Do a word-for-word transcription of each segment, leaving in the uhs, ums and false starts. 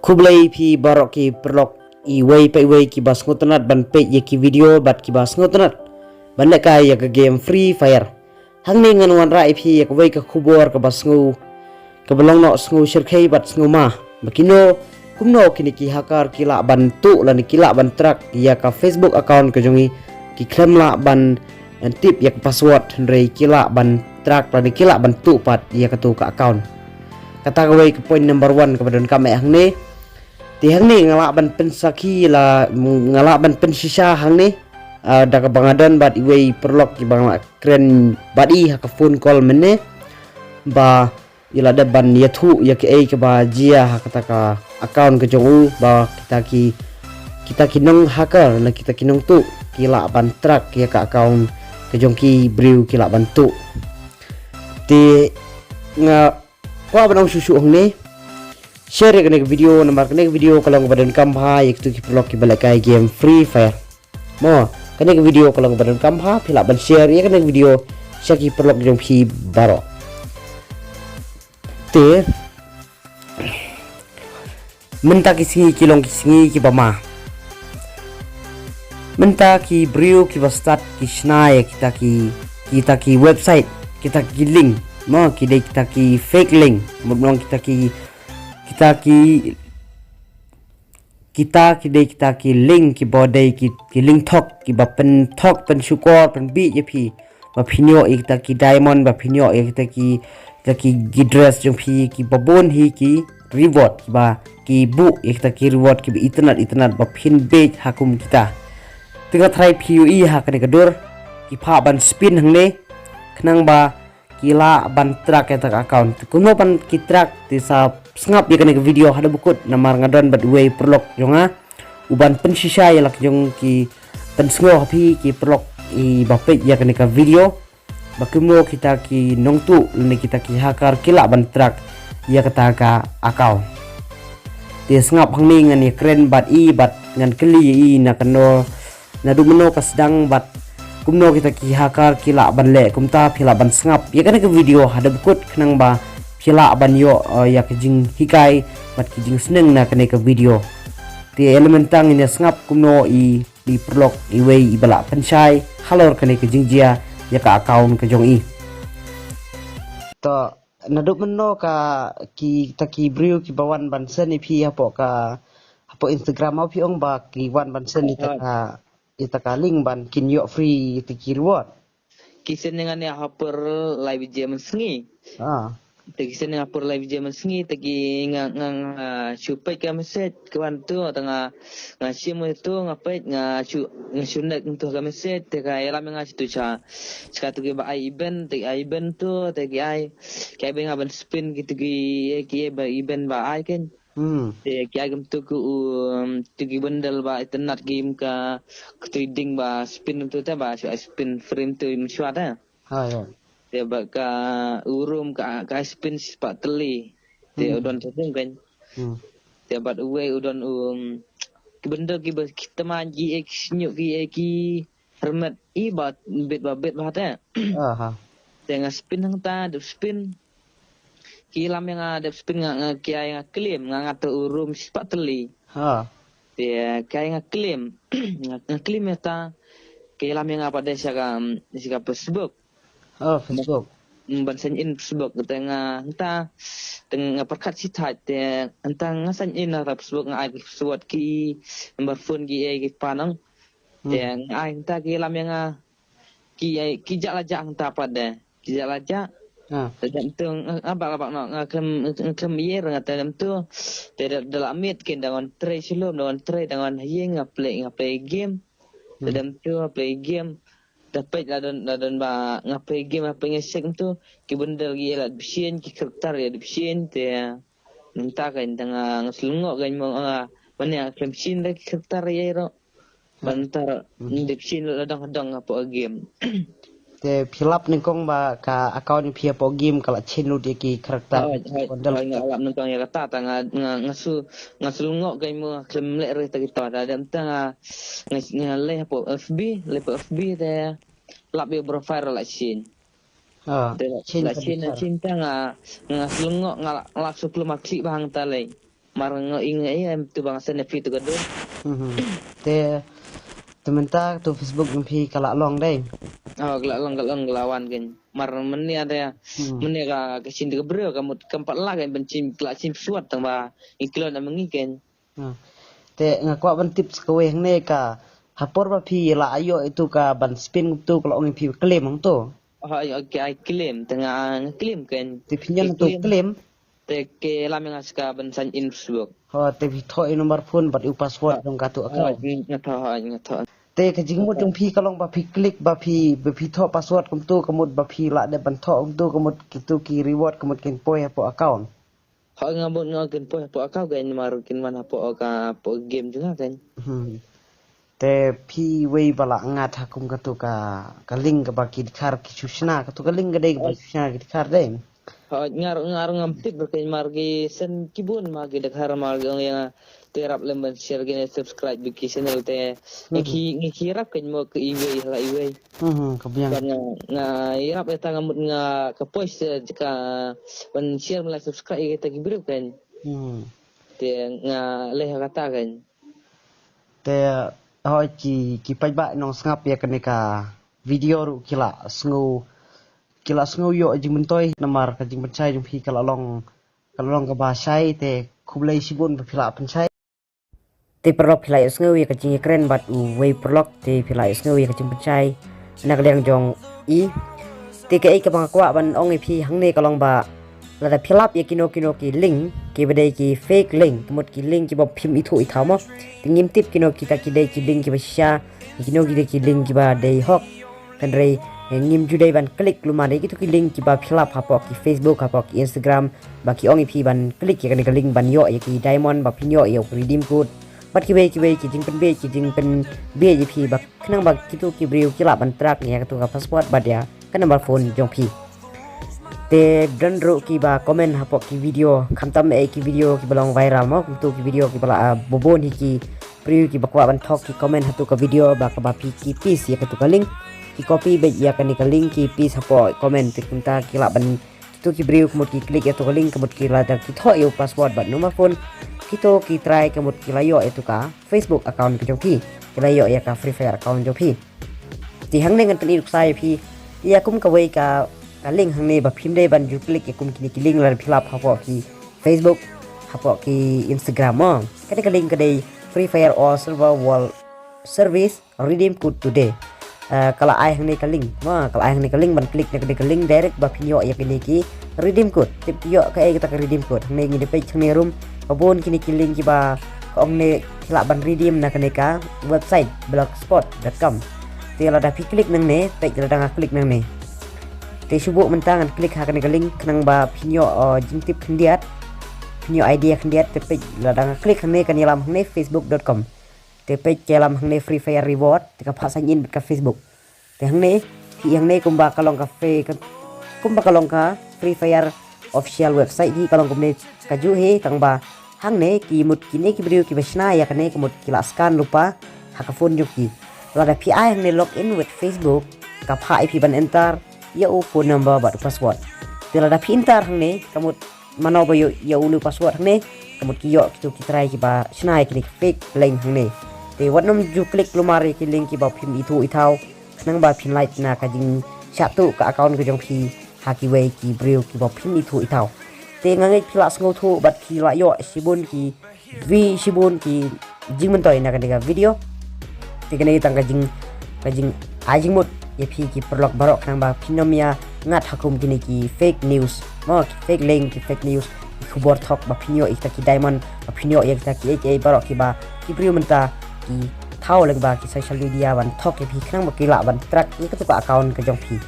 Khublei phi baroh ki paralok, iwei pa iwei kiba sngewtynnat ban peit ïa ki video bad kiba sngewtynnat ban lehkai ïa ka game Free Fire. Hangne ngan wanrah ïa phi ïa kawei ka khubor kaba sngew, kaba long noh sngew shyrkhei bad sngew ma. Ba kino, kumno kine ki hacker ki lah ban tuh lane ki lah ban track ïa ka Facebook account ka jong i, ki khlem lah ban, eh, tip ïa ka password, hynrei ki lah ban track lane ki lah ban tuh pat ïa katu ka account. Kata kawei ka point number one kaba donkam eh hangne. Te hangne nga lah ban pynsakhi la, nga lah ban pynshisha hangne, ah, da kaba nga don bad iwei paralok iba nga lah kren bad i ha ka phone call mynne, ba i la dep ban ïathuh ïa kaei kaba jia ha kata ka account ka jong u, ba kita ki, kita ki nong hacker, na kita ki nongtuh ki lah ban track ïa ka account ka jong ki briew ki lah ban tuh. Te nga kwah ban ong shuh shuh hangne, share ïa kane ka video, namar kane ka video ka long kaba donkam bha ïa kitu ki paralok kiba lehkai game Free Fire. Mo, kane ka video ka long kaba donkam bha, phi lah ban share ïa kane ka video sha ki paralok jong phi baroh. Te mynta ki sngi ki long ki sngi kiba ma. Mynta ki briew kiba start ki shna ïa kita ki, kita ki website, kita ki link, mo, ki dei kita ki fake link, mut long kita ki, kita ki, kita ki dei kita ki link kiba dei ki, ki link thok, kiba pynthok, pynshukor, pynbiej ïa phi, ba phin ïoh ïa kita ki diamond, ba phin ïoh ïa kita ki, kita ki, ki dress jong phi, kiba bun hi ki reward, kiba, ki buh ïa kita ki reward kiba itynnat itynnat ba phin biej ha kum kita. Te nga tharai phi ïohi ha kane ka dur, ki phah ban spin hangne, khnang ba ki lah ban track ïa kata ka account. Te kumno ban ki track, te sa sngap ïa kane ka video haduh ba kut, namar nga don bad uwei paralok jong nga uban pynshisha ïa la ki jong ki, pynsngew ha phi ki paralok iba peit ïa kane ka video, ba kumno kita ki nongtuh lane kita ki hacker ki lah ban track ïa kata ka account. Te sngap hangne ngan ïakren bad i bad ngan kylli ïa i na kano, naduh mynno ka sdang bad kumno kita ki hacker ki lah ban leh kumta. Phi lah ban sngap ïa kane ka video haduh ba kut khnang ba phi lah ban ïoh, eh, ïa ka jinghikai bad ki jingsneng na kane ka video. Te ïa la mynta ngin ïa sngap kumno i, i paralok iwei iba la pynshai halor kane ka jingjia ïa ka account ka jong i. To, naduh mynno ka, kita ki briew kiba wan ban send ïa phi hapoh ka, hapoh Instagram, ma phi ong ba ki wan ban send ïa kata ka, ïa kata ka link ban kin ïoh free ïa kita ki reward. Ki send ïa nga ha por lai baje mynsngi. Ah. Te ki send ïa nga ha por lai baje mynsngi, te ki nga, nga, nga shu peit ka message ka wan tu, te nga, nga shim tu, nga peit, nga shu, nga shu nek tu ka message, te ka ïalam ïa nga sha tu sha, sha katu kiba ai event, te ai event tu, te ki ai, ki ai ba nga ban spin kitu ki, ki ba event ba ai kan. Hmm. Te ki ai kumtu ki, um, tu ki bundle ba itynnat, ki im ka, katu ding ba spin tu te ba, shu ai spin free tu im shuwa te. Ha, ïa. Te bad ka u rum ka, ka spin shispah tylli. Te, hmm, u don tu kan. Hmm. Te bad uwei u don, um, ki bundle kiba ki tymmen ki, eh, ki shñiuh ki, eh, ki hermet i ba bit ba bit ba te. Aha. Te nga spin hangta, dep spin. Ki lam ïa nga dep spin nga, nga ki ai nga claim, nga ngat u rum shispah tylli. Ha. Te ki ai nga claim. Nga, nga claim ïa ta. Ki lam ïa nga pat de sha ka, sha ka Facebook. Oh, Facebook. Mm, ban sign in Facebook, te nga hangta, te nga pyrkhat shi thait, te hangta nga sign in na Facebook, nga ai ki password, ki number phone, ki, eh, ki panang. Hmm. Te nga ai hangta, ki lam ïa nga, ki, eh, ki jah la jah hangta pat de. Ki jah la jah. Ah. Te dang tu nga, nga bak, bak noh, nga khlem, nga khlem ïa nga te dang tu. Te da, da la miet kin da ngan trei sha lum, da ngan trei, da ngan ïeng, nga play, nga play game. Te, hmm, dang tu nga play game. Da peit la don, la don ba nga play game, nga play nga check tu. Ki bundle ki ïa la dep sien, ki character ïa dep sien, te nangta ka nangta nga, nga slyngngoh ka mo nga, mane nga khlem sien da ki character ïa ro. Ban tar, hmm, dep sien la dang dang hapoh game. Te phi lap nyngkong ba ka account phi hapoh game ka la change lut ïa ki character. Hooid, hooid, bundle. Hooid, nga lap nyngkong ïa kata, ta nga, nga, nga su, nga slyngngoh ka mo nga khlem leh re ta kita. Da dang ta nga, nga, nga leh hapoh F B, leh hapoh F B te lap ïa profile la change. Ah, te la change, la change, la change ta nga, nga slyngngoh nga la, la su klum ma klik ba hangta lei. Mar nga ing ai em tu bang sen phi tu ka dun. Mhm. Te te mynta tu Facebook jong phi ka la long dei. Oh, ka la long, ka la long, ka la wan kein. Mar mynne ada. Hmm. Mynne ka ka shin ka briew ka mut kam pat la kein ban shin, ka la shin suat tang ba i klon am ngi kein. Hmm. Te nga kwah ban tip sa kawei hangne ka ha por ba phi la ïoh itu ka ban spin tu ka la ong phi claim hangto. Oh, ai, okay, ai claim, te nga, nga claim kein. Te phi ñion tu claim. Te ki lam nga ska ban sign in Facebook. Ho, te phi thoh i number phone bad u password jong katu account. Nga thoh, nga thoh. Te ka jingmut jong phi ka long ba phi click ba phi, ba phi thoh password kumtu, ka mut ba phi la dep ban thoh kumtu, ka mut kitu ki reward ka mut kin poi hapoh account. Ho, nga mut nga kin poi hapoh account kein, mar kin wan hapoh ka, hapoh game jong nga kein. Hmm. Te phi wei ba la ngat ha kum katu ka, ka link kaba ki dkhar ki shu shna, katu ka link ka dei kaba shu shna ki dkhar dei. Ho, nga ruh, nga ruh ngam tip ba kein, mar ki shen ki bun ma ki dkhar, mar ki ong ïa nga te ïarap lem ban share, kine subscribe bad ki channel te. Ngi ki, ngi ki ïarap kein mo ka iwei ha la iwei. Hmm, ka biang. Bad nga, nga ïarap ïa ta, nga mut nga ka post, eh, ka ban share, ban like, subscribe ïa kita ki briew kein. Hmm. Te nga leh ha kata kein. Te hoi ki, ki paidbah nongsngap ïa kane ka video ruh ki la sngew, ki la sngew ïoh jingmyntoi namar ka jingpynshai jong phi ka la long, ka la long kaba shai, te khublei shibun ba phi la pynshai. Te paralok, phi la ïohsngew ïa ka jingïakren bad uwei paralok, te phi la ïohsngew ïa ka jingpynshai na ka liang jong i. Te kaei kaba nga kwah ban ong ïa phi hangne ka long ba lada phi lap ïa kino kino ki link kiba dei ki fake link, ka mut ki link kiba phim ithuh ithaw mo. Te ngim tip kino kita ki dei ki link kiba shisha, kino ki dei ki link kiba dei hok. Hynrei, eh, ngim ju dei ban click lum, dei kitu ki link kiba phi lap hapoh ki Facebook, hapoh ki Instagram, ba ki ong ïa phi ban click ïa kane ka link ban ïoh ïa ki diamond, ba phin ïoh ïa u redeem code. Bad kiwei kiwei ki jingpynbiej, ki jingpynbiej ïa phi ba khnang ba kitu ki briew ki lah ban track ïa katu ka password bad ïa ka number phone jong phi. Te don ruh kiba comment hapoh ki video, khamtam eh ki video kiba long viral mo, kumtu ki video kiba la, ah, bun hi ki briew kiba kwah ban thok ki comment hatu ka video ba kaba phi ki paste ïa katu ka link. Ki copy beit ïa kane ka link ki paste hapoh comment, te kumta ki lah ban, kitu ki briew ka mut ki click ïa katu ka link, ka mut ki lada ki thoh ïa u password bad number phone, kitu ki try ka mut ki la ïoh ïa katu ka Facebook account ka jong phi, ki la ïoh ïa ka Free Fire account jong phi. Te hangne ngan pyni nuksa ïa phi ïa kum kawei ka, ka link hangne ba phim dei ban ju click ïa kum kine ki link lada phi lap hapoh ki Facebook, hapoh ki Instagram mo. Kane ka link ka dei Free Fire All Server World Service, redeem code today. Ah, ka la ai hangne ka link mo, ka la ai hangne ka link ban click na kane ka link direct ba phin ïoh ïa kine ki redeem code. Tip ïoh kaei kata ka redeem code. Hangne ngi da peit hangne rum, ba bun kine ki link kiba ka ong ne ki lah ban redeem na kane ka website blogspot dot com. Te lada phi click nangne, peit lada nga click nangne. Te shu buh mynta ngan click ha kane ka link khnang ba phin ïoh, uh, jingtip khyndiat. Phin ïoh idea khyndiat, te peit lada nga click hangne kan ïalam hangne facebook dot com. Te peit ka ïalam hangne Free Fire Reward, te ka phah sign in bad ka Facebook. Te hangne, phi hangne kumba ka long ka fe-, ka, kumba ka long ka Free Fire official website hi ka long kumne kajuh hi, tang ba hangne ki mut kine ki briew kiba shna ïa kane ka mut ki lah scan lypa ha ka phone jong ki. Lada phi ai hangne log in with Facebook, ka phah ïa phi ban enter ïa u phone number bad u password. Te lada phi enter hangne, ka mut mano ba ïoh ïa u ne u password hangne, ka mut ki ïoh kitu ki trai kiba shna ïa kine ki fake link hangne. Te wat nym ju click lum ïa ki link kiba phim ithuh ithaw, khnang ba phin lait na ka jingshah tuh ka account ka jong phi ha kiwei ki briew kiba phim ithuh ithaw. Te nga ngeit phi lah sngewthuh bad phi lah ïoh shibun ki, phi shibun ki jingmyntoi na kane ka video. Te kane tang ka jing, ka jing, ai jingmut ïa phi ki paralok baroh khnang ba phin nym ïa ngat ha kum kine ki fake news mo, ki fake link, ki fake news, ki khubor thok ba phin ïoh ïa kita ki diamond, ba phin ïoh ïa kita ki ei ei baroh kiba ki briew mynta ki thaw lyngba ki social media ban thok ïa phi khnang ba ki lah ban track ïa katu ka account ka jong phi.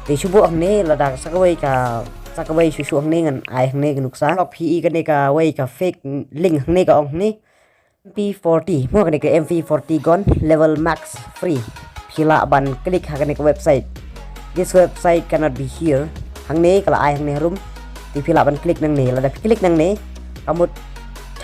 Te shu buh hangne lada sa kawei ka, sa kawei shu shu hangne ngan ai hangne ka nuksa. Lok phi i kane kawei ka fake link hangne ka ong hangne M P forty, mo kane ka M P forty gun level max free. Phi lah ban click ha kane ka website. This website cannot be here. Hangne ka la ai hangne harum. Te phi lah ban click nangne, lada phi click nangne, ka mut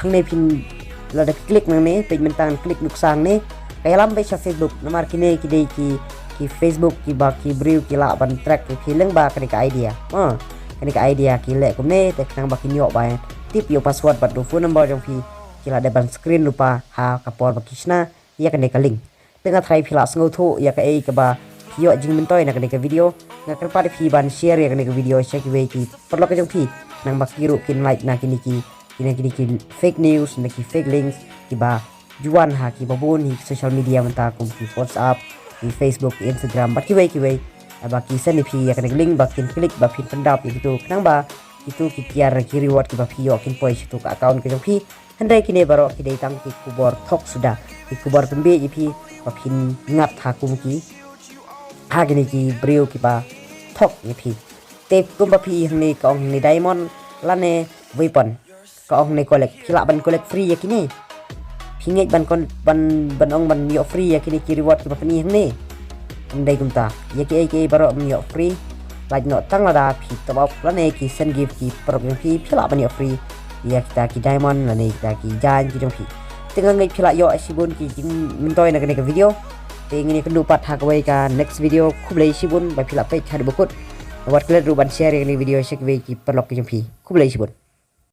hangne phin, lada phi click nangne, peit mynta ngan click nuksa hangne. Ka ïalam beit sha Facebook, namar kine ki dei ki, ki Facebook kiba ki briew ki lah ban track ïa phi lyngba kane ka idea. Ah, kane ka idea ki leh kumne, te khnang ba kin ïoh ba tip ïa u password bad u phone number jong phi, ki la dep ban screen lypa ha ka por ba ki shna ïa kane ka link. Te nga tharai phi la sngewthuh ïa kaei kaba phi ïoh jingmyntoi na kane ka video. Nga kyrpad ïa phi ban share ïa kane ka video sha kiwei ki paralok jong phi, nangba ki ruh kin lait na kine ki, kine, kine ki fake news, na ki fake links kiba ju wan ha kiba bun hi social media mynta kum ki WhatsApp, ki Facebook, ki Instagram bad kiwei kiwei. Ba ki send ïa phi ïa kane ka link ba kin click ba phin pyndap ïa kitu, khnang ba kitu ki tiar ki reward kiba phi ïoh kin poi sha kitu ka account ka jong phi. Hynrei kine baroh ki dei tang ki khubor thok suda, ki khubor pynbiej ïa phi ba phin ngat ha kum ki, ha kine ki briew kiba thok ïa phi. Te kumba phi hangne ka ong hangne diamond lane weapon, ka ong hangne collect, phi lah ban collect free ïa kine. Phi ngeit ban kon, ban, ban ong ban ïoh free ïa kine ki reward kiba pyni hangne? Ym dei kumta. Ïa kiei kiei baroh ym ïoh free. Lait noh tang lada phi top up lane ki send gift ki paralok jong phi, phi lah ban ïoh free ïa kita ki diamond lane kita ki jaiñ ki jong phi. Te nga ngeit phi lah ïoh shibun ki jingmyntoi na kane ka video. Te ngin ïakynduh pat ha kawei ka next video. Khublei shibun ba phi la peit haduh ba kut. Wat klet ruh ban share ïa kane ka video sha kiwei ki paralok ki jong phi. Khublei shibun.